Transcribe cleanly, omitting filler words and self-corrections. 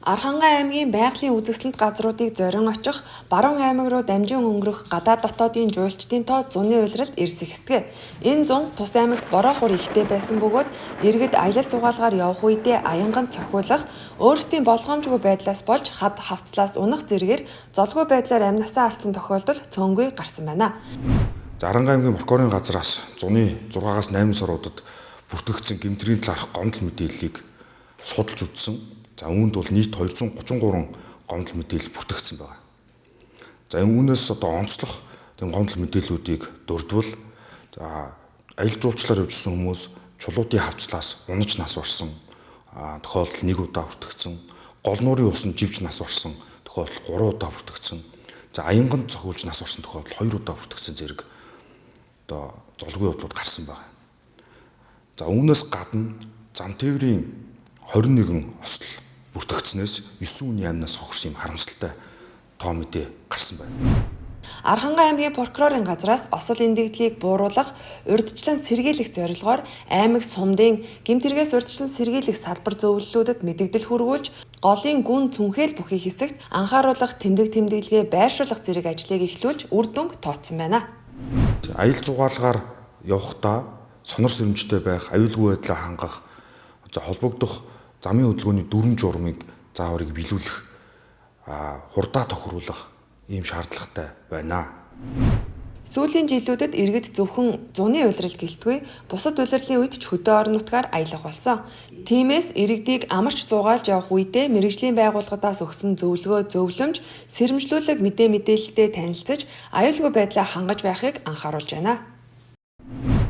Архангай аймгийн байгалийн үзэсгэлэнт газруудыг зорин очих, Баруун аймаг руу дамжин өнгөрөх гадаад дотоодын жуулчдын тоо зуны улиралд эрс ихсдэг. Энэ зун тус аймагт бороо хур ихтэй байсан бөгөөд иргэд аялал зугаалгаар явах үедээ аянгаанд цохиулах, өөрсдийн болгоомжгүй байдлаас болж хад хавцлаас унах зэргээр золгүй байдлаар амнасаа алдсан тохиолдол цөөнгүй гарсан байна. За, Аранга аймгийн прокурорын газраас зуны 6-аас 8 саруудад бүртгэгдсэн гэмтрийн талаарх гомдол мэдээллийг судалж үзсэн. За, үүнд бол нийт 233 гомдол мэдээлэл бүртгэгдсэн байна. За, үүнээс одоо онцлох тийм гомдол мэдээллүүдийг дурдвал, за, аялал жуулчлалаар явжсэн хүмүүс чулуудын хавцлаас унаж нас барсан тохиолдол нэг удаа бүртгэгдсэн. Гол нуурын усанд живж нас барсан тохиолдол 3 удаа бүртгэгдсэн. За, аянганд цохиулж нас барсан тохиолдол 2 удаа бүртгэгдсэн зэрэг одоо золгүй явдлууд гарсан байна. За, үүнээс гадна зам тээврийн 21 осол бүртгэгдсэнээс 9 хүний амнаас хохирсон юм харамсалтай тоо мэдээ гарсан байна. Архангай аймгийн прокурорын газраас осол эндэгдлийг бууруулах, урьдчилан сэргийлэх зорилгоор аймаг сумдын гэмт хэрэгээс урьдчилан сэргийлэх салбар зөвлөлүүдэд мэдэгдэл хүргүүлж, голын гүн цүнхээл бүхий хэсэгт анхааруулах тэмдэг тэмдэглэгээ байршуулах зэрэг ажлыг эхлүүлж үр дүнг тооцсон байна. Аялал зугаалгаар явахдаа сонор сэрэмжтэй байх, аюулгүй байдлаа хангах, за, холбогдох замын хөдөлгөөний дүрэм журмыг, зааврыг биелүүлэх, хурдаа тохируулах ийм шаардлагатай байна. Сүүлийн жилүүдэд иргэд зөвхөн зуны улирал гэлтгүй бусад улирлын үед ч хөдөө орон нутгаар аялах болсон. Тиймээс иргэдийг амарч зугаалж явах үедээ мэргэжлийн байгууллагуудаас өгсөн зөвлөгөө, зөвлөмж, сэрэмжлүүлэг мэдээ мэдээлэлтэй танилцаж, аюулгүй байдлаа хангаж байхыг анхааруулж байна.